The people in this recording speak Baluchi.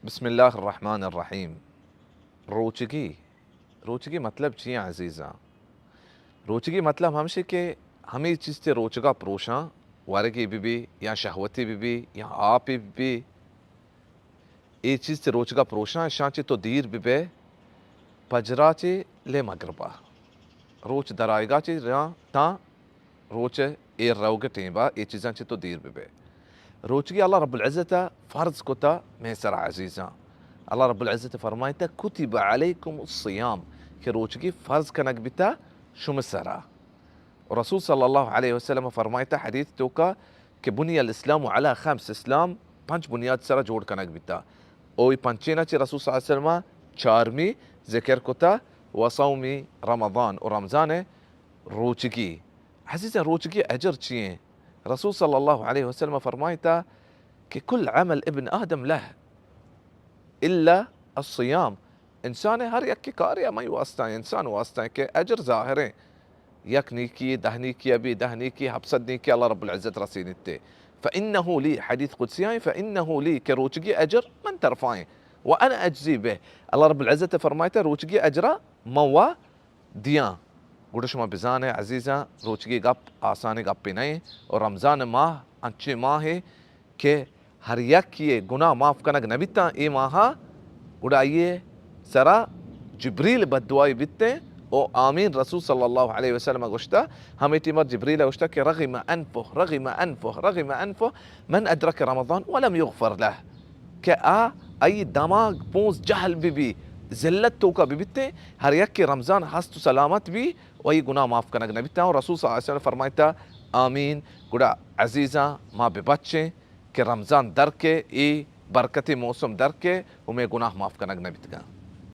بسم اللہ الرحمن الرحیم۔ روچگی، روچگی مطلب چی ایں عزیزاں؟ روچگی مطلب ہمشی کہ ہمے چیز تے روچگا پروشاں، ورگی بہ بی یا شہوتی بہ بی یا آپی بہ بی، اے چیز تے روچگا پروشاں، اشاں چہ تو دیر بہ بئے، پجرا چہ لے مغربا، روچ درائیگا چہ راں تاں روچ ایر روگ ٹیمبا اے چیزاں چہ تو دیر بہ بئے۔ روچگی اللہ رب العزت ء فرض کتا مئے سرا عزیزاں۔ اللہ رب العزت فرمائتا، کتب علیکم الصیام، کہ روچگی فرض کنگ بیتا شمے سرا۔ و رسول صلی اللہ علیہ وسلم فرمائتا حدیث توکا کہ بنی الاسلام علی خمس، اسلام پنچ بنیاد سرا جوڑ کنگ بیتا۔ او ای پنچینا چہ رسول صلی اللہ علیہ وسلم چارمی ذکر کتا، و صومی رمضان، و رمضان روچگی۔ عزیزاں، روچگی اجر چی ایں؟ رسول صلی اللہ علیہ وسلم فرمائتا کہ کل عمل ابن آدم لہ الا الصیام۔ انسان ہر یک کارے ہمائی واسطہ ایں، انسان واسطہ ایں کہ اجر ظاہر ایں۔ یک نیکی، دہ نیکی ابی، دہ نیکی، ہپت سد نیکی اللہ رب العزت رسینیتے۔ فانہ لی، حدیث قدسی ایں، فانہ لی، کہ روچگی اجر من طرفا ایں۔ وانا اجزی بہ، اللہ رب العزت فرمائتا روچگی اجرا من وا دیاں۔ گڑا شما بزانے عزیزاں، روچگی گپ آسانیں گپے نہ ایں، و رمضان ماہ انچیں ماہے کہ ہر یکے گناہ معاف کنگ نہ بیتاں اے ماہا۔ گڑا آئی سرا جبریل بددعائی بیتیں، او آمین رسول صلی اللہ علیہ وسلم گوشتا، ہمے ٹیمر جبریل گوشتا کہ رغم انفہ، رغم انفہ، رغم انفہ، من ادرک رمضان ولم یغفر لہ، کہ آ، آئی دماغ پونز جہل بہ بی، ذلت توکا بہ بیتیں، ہر یکے رمضان ہست و سلامت بی و آئی گناہ معاف کنگ نہ بیتاں۔ و رسول صلی اللہ علیہ وسلم فرمائتا، آمین۔ گڑا عزیزاں، ما بہ بچیں کہ رمضان در کے، اے برکتی موسم در کے، و مئے گناہ معاف کنگ نہ بیتگاں۔